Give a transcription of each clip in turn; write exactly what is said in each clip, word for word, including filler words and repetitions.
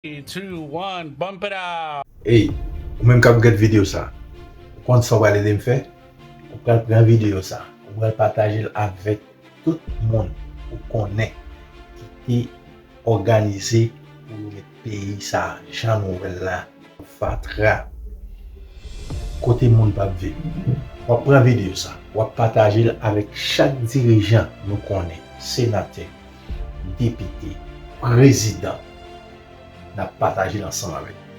Three, two, one, bump it out. Ey, ou menm k ap gad videyo sa, ou konn sa w pral ede m fè? Ou pral pran videyo sa, ou pral pataje l avèk tout moun ou konnen ki te òganize pou yo met peyi sa jan nou wè l la fatra. Kote moun p ap viv. W ap pran videyo sa, w ap pataje l avèk chak dirijan nou konnen, senatè, depite, prezidan. N ap pataje l ansanm avèk nou.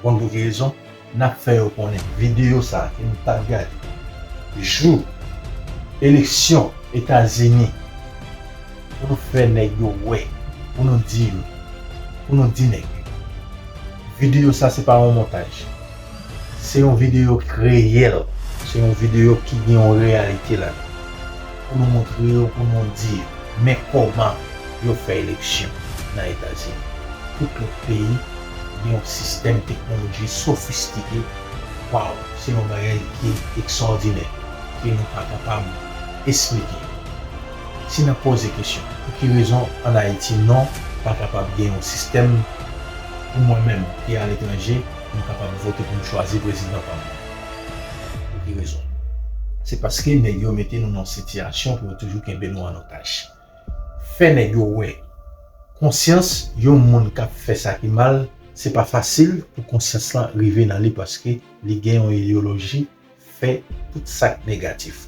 Konn pou ki rezon? N ap fè yo konnen videyo sa a ke nou t ap gade jou eleksyon Etazini, pou nou fè nèg yo wè, pou nou di yo, pou nou di nèg yo. Videyo sa se pa yon montaj. Se yon videyo ki reyèl. Se yon videyo ki gen yon reyalite ladan. Pou nou montre yo, pou nou di yo, men kòman yo fè eleksyon nan Etazini. Tout lòt peyi gen yon sistèm teknoloji sofistike. Waw, se yon bagay ki ekstraòdinè, ke nou pa kapab esplike. Si n ap poze kesyon, pou ki rezon ann Ayiti non pa kapab gen yon sistèm pou mwen menm ki aletranje, m kapab vote pou m chwazi prezidan pa mwen? Pou ki rezon? Se paske nèg yo mete nou nan sitiyasyon pou yo toujou kenbe nou an otaj. Fè nèg yo wè konsyans yon moun k ap fè sa ki mal, se pa fasil pou konsyans lan rive nan li paske li gen yon ideyoloji fè tout sa k negatif.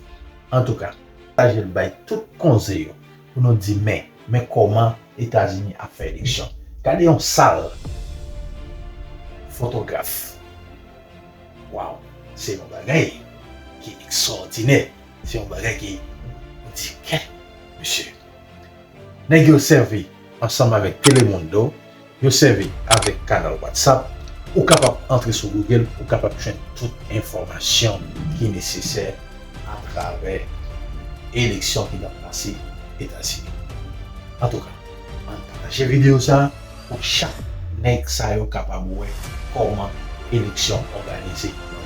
Antouka, pataje l bay tout konze yo pou nou di men, men kòman Etazini ap fè eleksyon. Gade yon sal fotograf. Waw, se yon bagay ki ekstraòdinè. Se yon bagay ki ou di kè, mesye. Nèg yo sèvi ansanm avèk Telemundo, yo sèvi avèk kanal WhatsApp. Ou kapab antre sou Google, ou kapab jwenn tout enfòmasyon ki nesesè atravè eleksyon ki t ap pase Etazini. Antouka, ann pataje videyo sa a pou chak nèg sa yo kapab wè kòman eleksyon òganize nan